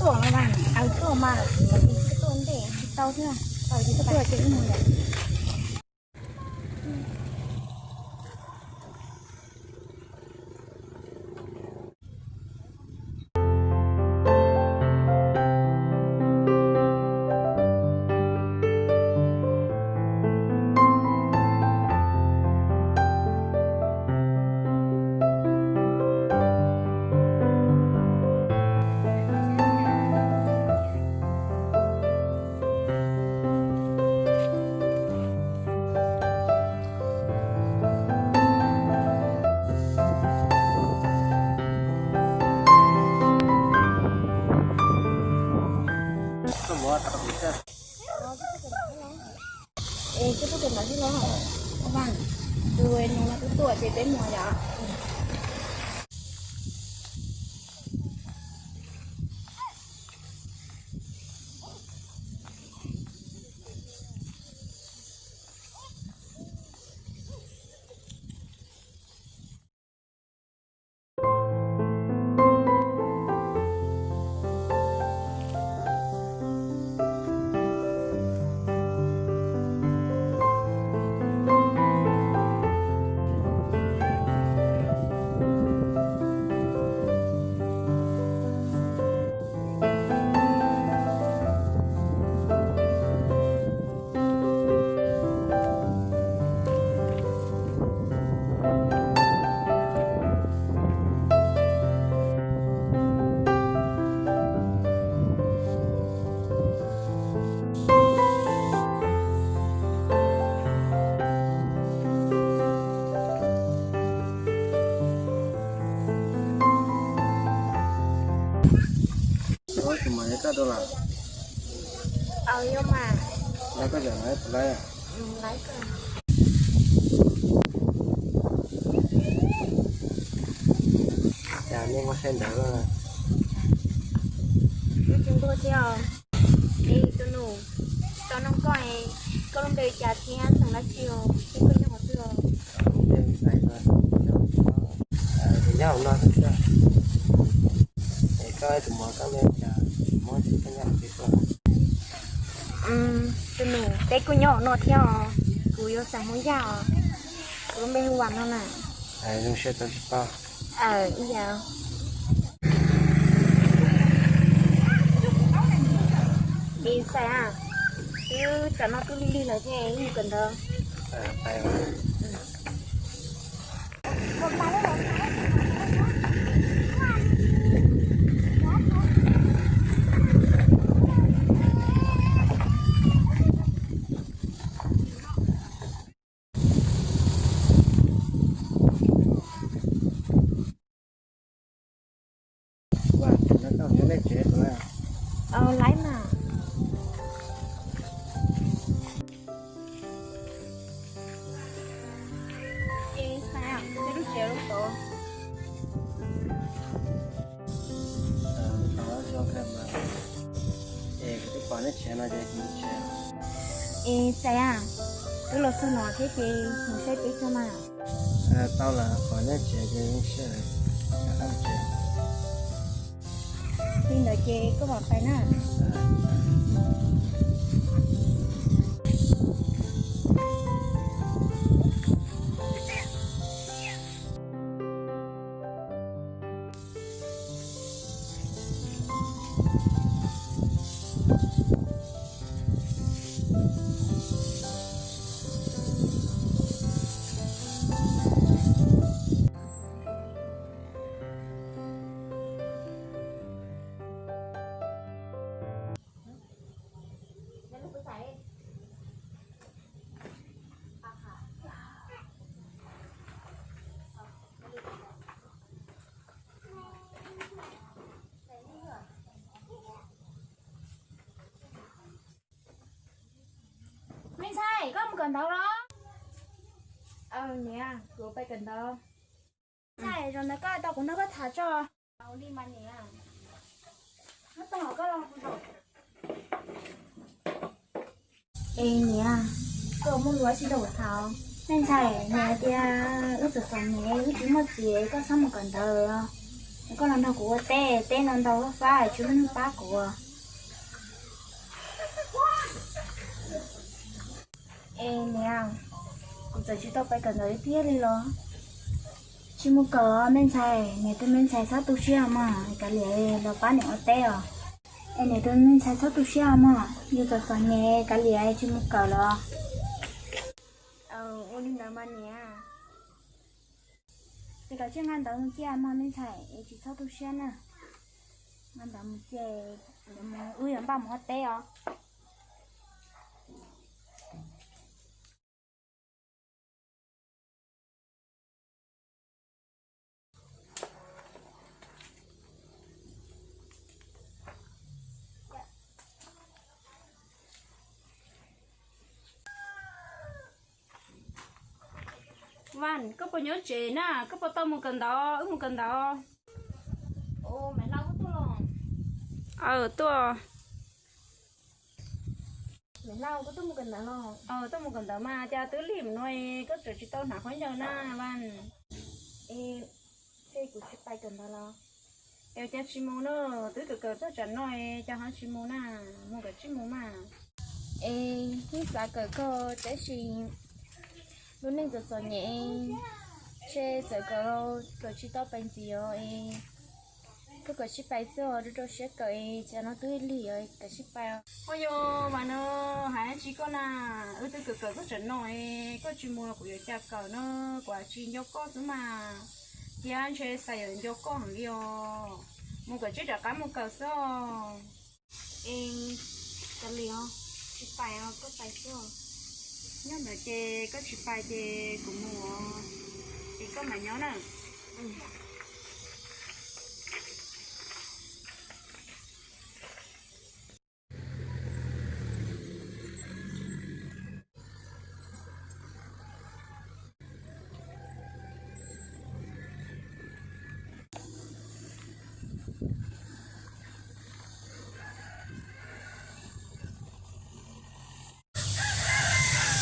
Tuaj mas, tuaj mas, tuaj ntej tsis tau thiab, tau ces tuaj ces wb mus lawm. Es koj tuaj tus ntawd thiab los? Vaj, tus nus no twb tuaj ces peb mus yom. Tus muam yog koj dua los? Aws, yog mas. Lawv koj zam lawv tus lawv. Cas nej muaj saib ntawv? Wb tsis ntuj thiab os. Es tus nus, tau nug koj, koj lub npe cas thiab xeem dab tsi os, thiab koj nyob qhov twg os? Nyob hauv no xwb. Es koj tus muam koj npe cas, muab tsis koj nyob qhov twg tuaj? Tus nus, peb kuj nyob hauv no thiab os, kuv yuav xeem Hmoob Yaj os, kuv lub npe hu Vam no na. Zoo siab tau tsis paub. Ib yam. Es Xais, twb tsam no twb lig lig lawm thiab, wb mus kawm ntawv. Lawv mas. Es Xais, peb lub tsev lub tod. Es kuv twb pom neb tsev no ces kuv mus tsev. Es Xais, twb los txog no thiab ces mus saib peb tso mas. Tau lawm, pom neb tsev ces zoo siab lawm, rov qab mus tsev. Li ntawd ces koj mam pais na. Me ntxhais, koj mus kawm ntawv los? Aws niam, kuv pais kawm ntawv. Ntxhais, zaum ntawd koj tau kuv nrog koj tham tso. Ua li mas niam. Es niam, koj muaj lus dab tsi rau kuv tham? Me ntxhais, niam hais tias wb txom txom nyem, wb tsis muaj txiv, koj txhob mus kawm ntawv os. Koj los nrog kuv ua teb, teb no ntau fab fab tsis muaj neeg pab kuv. Es niam, kuv txawm tsis tau pais kawm ntawv tiag li los? Tsis mus kawm me ntxhais, niam tus me ntxhais txhob tu siab mog, kav liam los pab niam ua teb os. Es niam tus me ntxhais txhob tu siab mog, yus txom txom nyem kav liam tsis mus kawm los? Ua li ntawd mas niam. Es koj cia nqa ntawv mus cia mog me ntxhais, es tsis txhob tu siab na. Nqa ntawv mus cia, wb yuav npaj mus ua teb os. Vas, koj puas nyob tsev na? Koj puas tau mus kawm ntawv? Wb mus kawm ntawv. Aw, tuaj. Tuaj mus kawm ntawv mas cas twb lig mus no, koj tseem tsis tau hnav khaub ncaws na Vas? Es kuv tsis pais kawm ntawv los? Es cas tsis mus na? Twb kawm kawm txog tsam no cas ho tsis mus na? Mus kawm tsis mus mas. Es yeej xav kawm kawg tab sis lub neej txom txom nyem, ntshe txawm kawm los kawm tsis tau pais ntxiv os. Es koj kawm sib pais xwb os, rau rau siab kawm es tsam no twb lig os, kawm sib pais. Ua yog Vas no, hais dab tsi koj na? Wb twb kawm kawm txog tsam no es koj tsis mus los kuv yuav cas kawm no? Kuv tsis nco koj xwb mas, thiab ntshe xav yuav nco koj heev li os. Mus kawm tsib rov qab mus kawm xwb os. Es kav liam, tsis pais os, koj pais xwb os. Nyob ntawd ces koj tsis pais ces kuv mus os, es koj mam nyob na.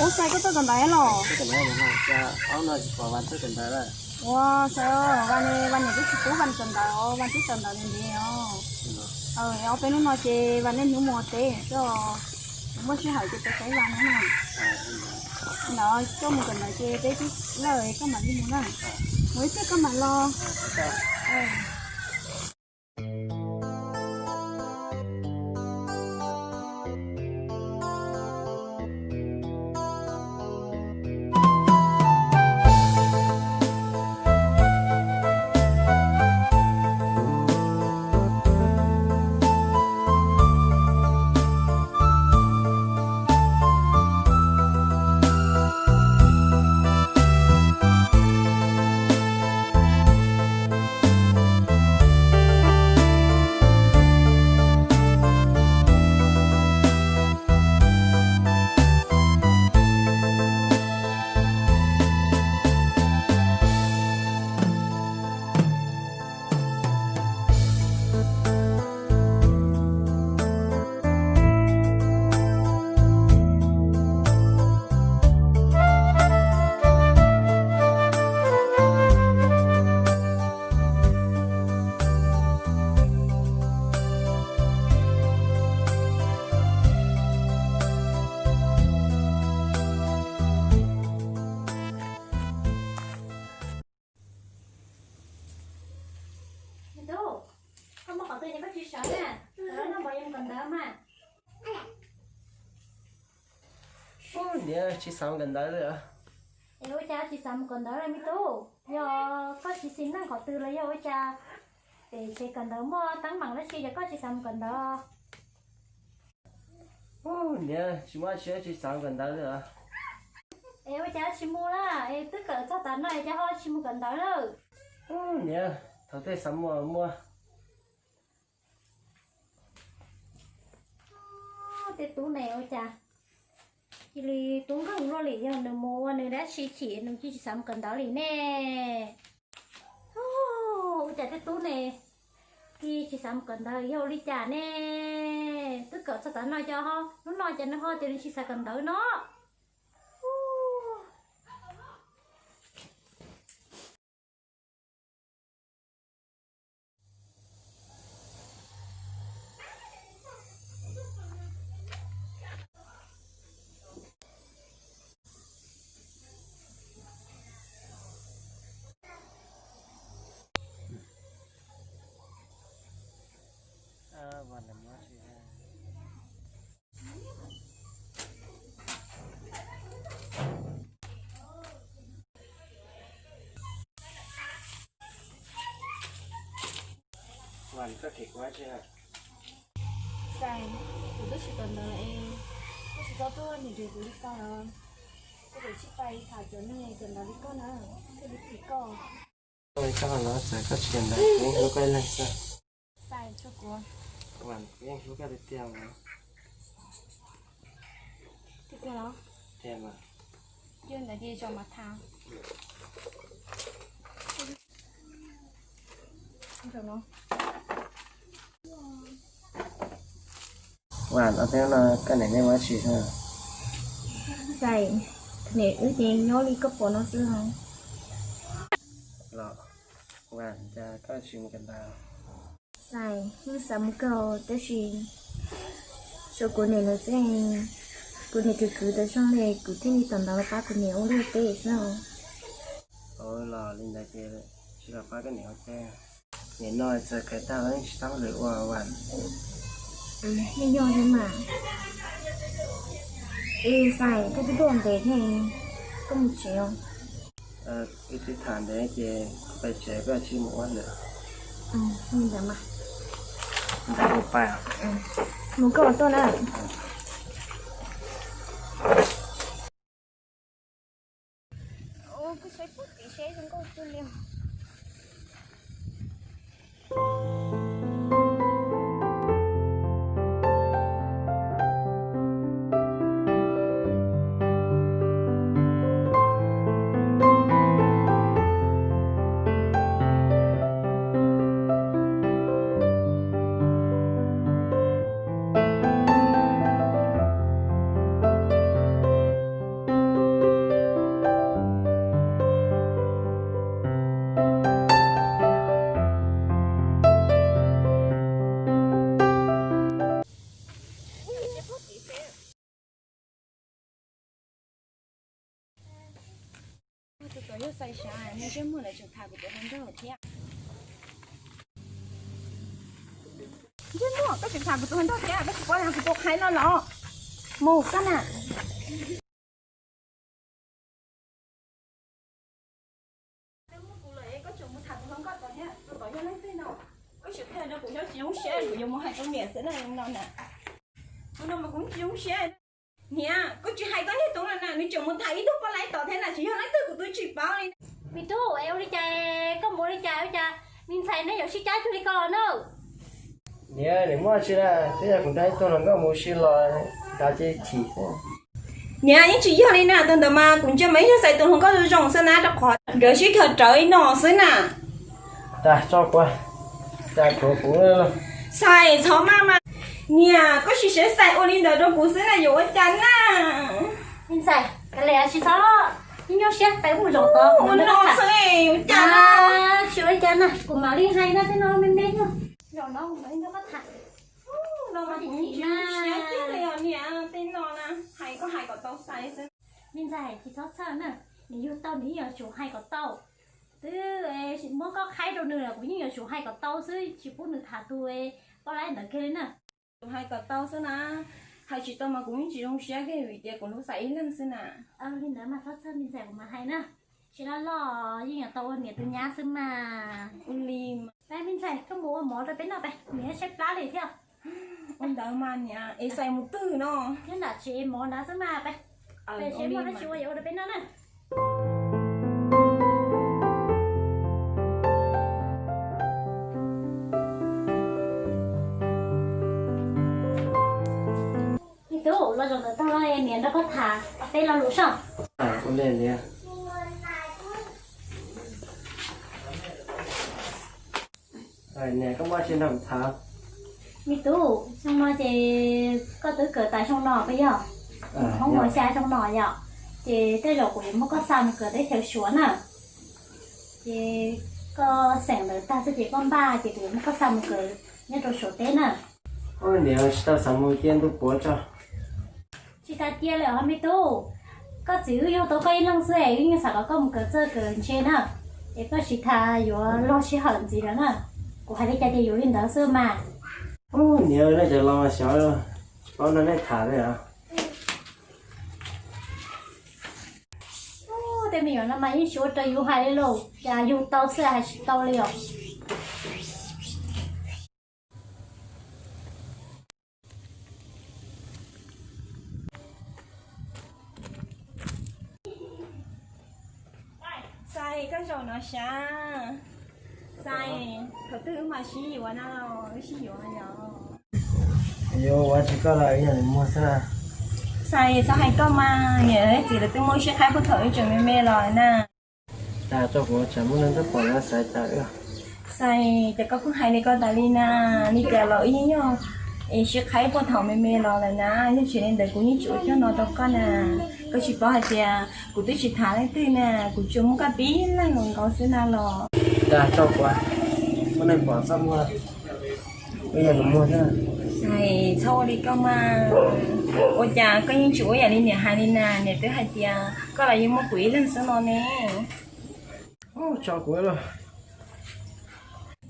Ua Xais, koj tuaj kawm ntawv los? Ua Xais, Vas, Vas niam twb tsis pub Vas kawm ntawv os, Vas twb kawm ntawv ntev ntev os. Ob peb hnub no ces Vas niaj hnub mus ua teb xwb os, muaj sij hawm ces peb saib Vas no na. Ntawd koj mus kawm ntawv ces peb twb lawm koj mam li mus na. Mus ib pliag koj mam los. Me tub, koj muaj qhov twg ces koj tsis sawv na, sawv los noj mov yuav mus kawm ntawv mas. Ub, niam, tsis xav mus kawm ntawv li os. Es ua cas tsis xav mus kawm ntawv li me tub? Yog koj tsis xis neej qhov twg los yog ua cas? Pem tsev kawm ntawv muaj teeb meem dab tsi es koj tsis xav mus kawm ntawv? Ub, niam, tsis muaj dab tsi, tsis xav mus kawm ntawv li os. Es ua cas tsis mus na? Es twb kawm txog tav no es cas ho tsis mus kawm ntawv lawm? Ub, niam, thaum twg xav mus muaj. Tej tub ne ua cas cia li tub nkeeg luaj li, yog nws mus ua nws dab tsi chim nws cia tsis xav mus kawm ntawv li ne. Ua cas tej tub ne cia tsis xav mus kawm ntawv yog li cas ne? Twb kawm txog tav no cas ho hnub no cas nws ho tias nws tsis xav kawm ntawv no. Xais, kuv twb tsis tau ntawd es koj tsis txhob tuaj nim nrhiav kuv li ko na. Koj puas tsis pais tham cov neeg cov ntawd li koj na, thiaj li tim koj. Koj li koj no txawm koj tsis ntawd kuv yeej hlub koj ib leeg xwb. Xais, tso kuv. Kuv yeej hlub koj tiag tiag mas. Tiag tiag los? Tiag mas. Yog ntawd ces tso mas tham. Vam, ob hnub no koj niam nej ua dab tsi? Xais, niam wb ces nyob li koj pom no xwb. Los, Vam, cas koj tsis mus kawm ntawv? Xais, wb xav mus kawm tab sis tshuav kuv niam lawm xwb. Kuv niam khwv khwv tau zoo li kuv thiaj li tau ntawd los pab kuv niam ua liaj teb xwb. Ua los li ntawd ces tsis los pab koj niam ua teb. Nim no txawm kawm tag los yeej tsis tau hauj lwm ua Vam. Yeej yog li mas. Es Xais, koj twb tuaj ntev ne, koj mus tsev os? Wb twb tham ntev ces kuv pais tsev, koj cia li mus ua lawm. Ntawd mas. Ntawd kuv pais. Mus koj tuaj na. Kuv saib puag tim seb zoo nkauj kawg li. Tus tuam yog Xais sav, ntsej muag lawv tseem tham kuv tus hluas nraug thiab. Ntsej muag, koj tseem tham kuv tus hluas nraug thiab, koj tsis paub kuv tus qhaib no los? Mus koj na. Twb muab kuv lawm es koj tseem mus tham tus hluas nkauj tod thiab, tus tod yog leej twg no? Koj tsis qhia rau kuv, yog tsis zoo siab kuv yuav mus hais rau niam xwb na no na. Tus no mas kuv tsis zoo siab. Niam, koj tsis hais koj niag tub no na, nws tseem mus tham ib tug poj laib tod thiab na, tsis yog leej twg kuv twb tsis paub li. Me tub, es ua li cas koj mus ua li cas ua cas me ntxhais nej yuav sib cab cuag li ko los na? Niam, niam muaj tsi na, twb yog kuv nrog ib tug hluas nkauj mus ua si los nrad ces chim xwb. Niam, yeej tsis yog li na, tus ntawd mas kuv ntsia mas ib yog Xais tus hluas nkauj zoo zoo xwb na, rau qhov nkawd sib khaws rawv ib no xwb na. Tag tso kuv, cas khuav kuv. Xais, txhob maj mas. Niam, koj sim siab Xais ua li ntawd rau kuv xwb na, yuav ua cas na? Me ntxhais, kav liam tsis txhob nyuaj siab, peb mus zaum tod ua no xwb, ua cas na? Tsis ua cas na, kuv mam li hais na, tej no me me no. Zaum no kuv mam li nrog koj tham. No mas kuv tsis zoo siab kiag li os niam, tej no na, hais koj hais kom tau Xais xwb. Me ntxhais, tsis txhob txhawj na, nws yug tau nws yeej yuav tsum hais kom tau. Twb muab koj qhaib rau nws los kuv yeej yuav tsum hais kom tau xwb, tsis pub nws tham tus poj laib ntawd kiag li na. Hais kom tau xwb na, hais tsis tau mas kuv yeej tsis zoo siab kiag vim tias kuv hlub Xais ib leeg xwb na. Li ntawd mas txhob txhawj me ntxhais, kuv mam hais na. Tsis loj loj yeej yuav tau ua niam tus nyab xwb mas. Ua li mas. Peb me ntxhais, koj mus ua mov rau peb noj peb, niam tshaib plab li thiab. Ua ntawd mas niam, es Xais mus twg no? Nyob nram tsev mov nrad xwb mas peb. Peb seb muaj dab tsi ua yuav ua rau peb noj na. Me tub, los zaum ntawd tag niam nrog koj tham peb lo lus soj. Niam, koj muaj tsi nrog kuv tham? Me tub, xyoo no ces koj twb kawm tas xyoo no puas yog? Hoob mos xya xyoo no yom, ces tej zaum kuv yuav muab koj xa mus kawm teb chaws Suav na. Ces koj xeem ntawd tag xwb ces koj npaj ces kuv yuav muab koj xa mus kawm nyob rau Suav teb na. Niam, tsis tau xav mus cia ntu puav tso. Tsis tas cia lawm os me tub. Koj txiv wb yug tau koj ib leeg xwb es wb yeej xav kom koj mus kawm txawj kawm ntse na. Es koj tsis tas yuav log sij hawm ntxiv lawm na. Kuv hais li cas ces yuav li ntawd xwb mas. Niam, nej cov laus xyov, tsis paub nrog nej tham li os. Tej me nyuam no mas yeej tsis ua raws yus hais li lauj, cas yus tau xwb hais tsis tau li os. Xais, koj zaum no sav. Xais, thaum twg wb mam sib yuav na, wb sib yuav yom. Yuav ua tsis koj los wb yog nws muag xwb na. Xais, txhob hais koj mas, niam txiv lawv twb muab sib qhaib puag thaum wb tseem me me los na. Tas tso, kuv tsam muaj neeg twb pom lawv xaiv tas wb. Xais, ces koj pheej hais li koj tas li na, li cas los wb yeej yog es sib qhaib puag thaum me me los lawm na, yog tsis li ntawd kuv yeej tsis ua coj no rau koj na. Koj tsis paub hais tias kuv twb tsis tham leej twg na, kuv tsuas muaj koj tib leeg los nkaus xwb na los. Tas tso, kuv muaj neeg pom txaj muag, wb yog nws muag xwb. Xais, txhob ua li koj mas, ua cas koj yeej tsis ua yam li niam hais li na, niam twb hais tias koj los yeej muaj kuv ib leeg xwb no ne. Tso kuv los.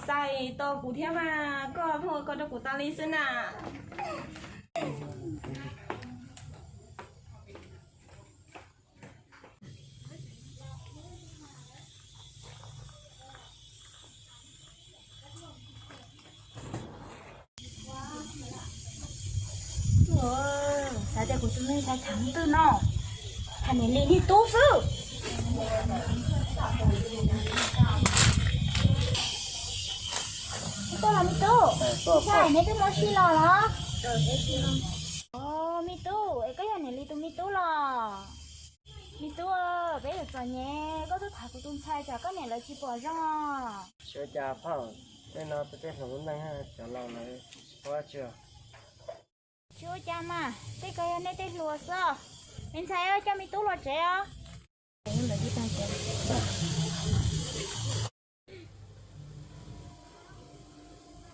Xais, tos kuv thiab mas, koj pheej ua ko rau kuv tas li xwb na. Xav tias kuv tus me ntxhais tham twg no, tham niam Lis niag tub xwb. Me tub los me tub, me ntxhais, neb twb mus ua si los los? Me tub, es koj yog niam Lis tus me tub los? Me tub, peb yuav txom nyem, koj twb tham kuv tus ntxhais tsam koj niam lawv tsis pom zoo. Tsis ua cas phauj, tej no tej hluas lub neej, cov laus lawv tsis paub dab tsi. Tsis ua cas mas, tej ko yog nej tej hluas xwb. Me ntxhais, coj me tub los tsev os.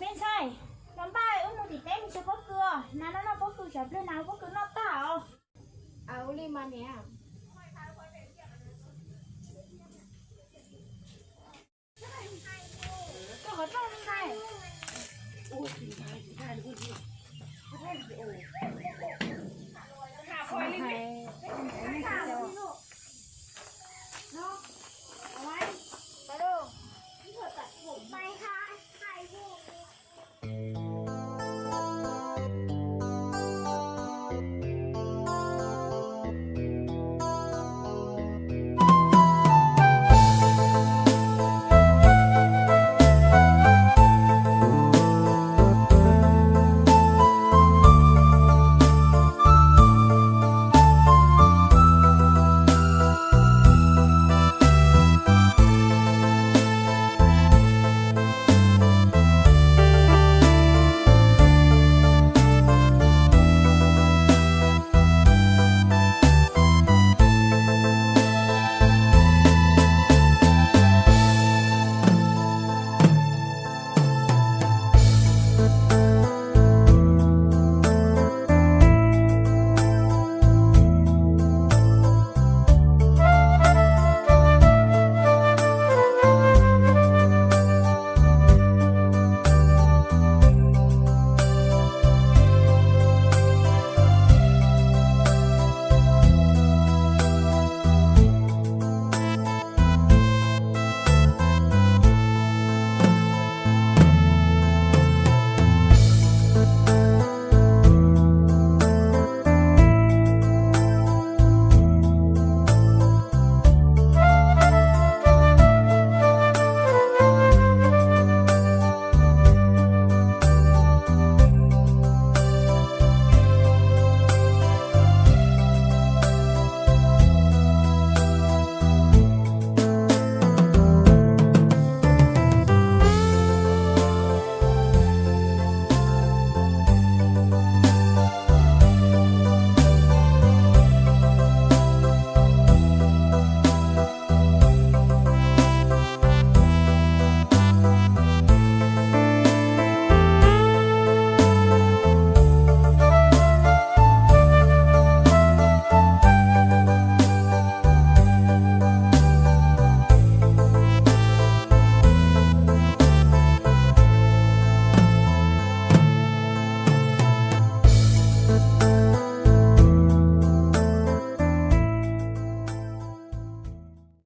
Me ntxhais, los npaj wb mus tim teb mus tsaws pob kws os, nas noj noj pob kws, tsam pliag nas pob kws noj tag os. Ua li mas niam. Koj qhov rooj ntxhais.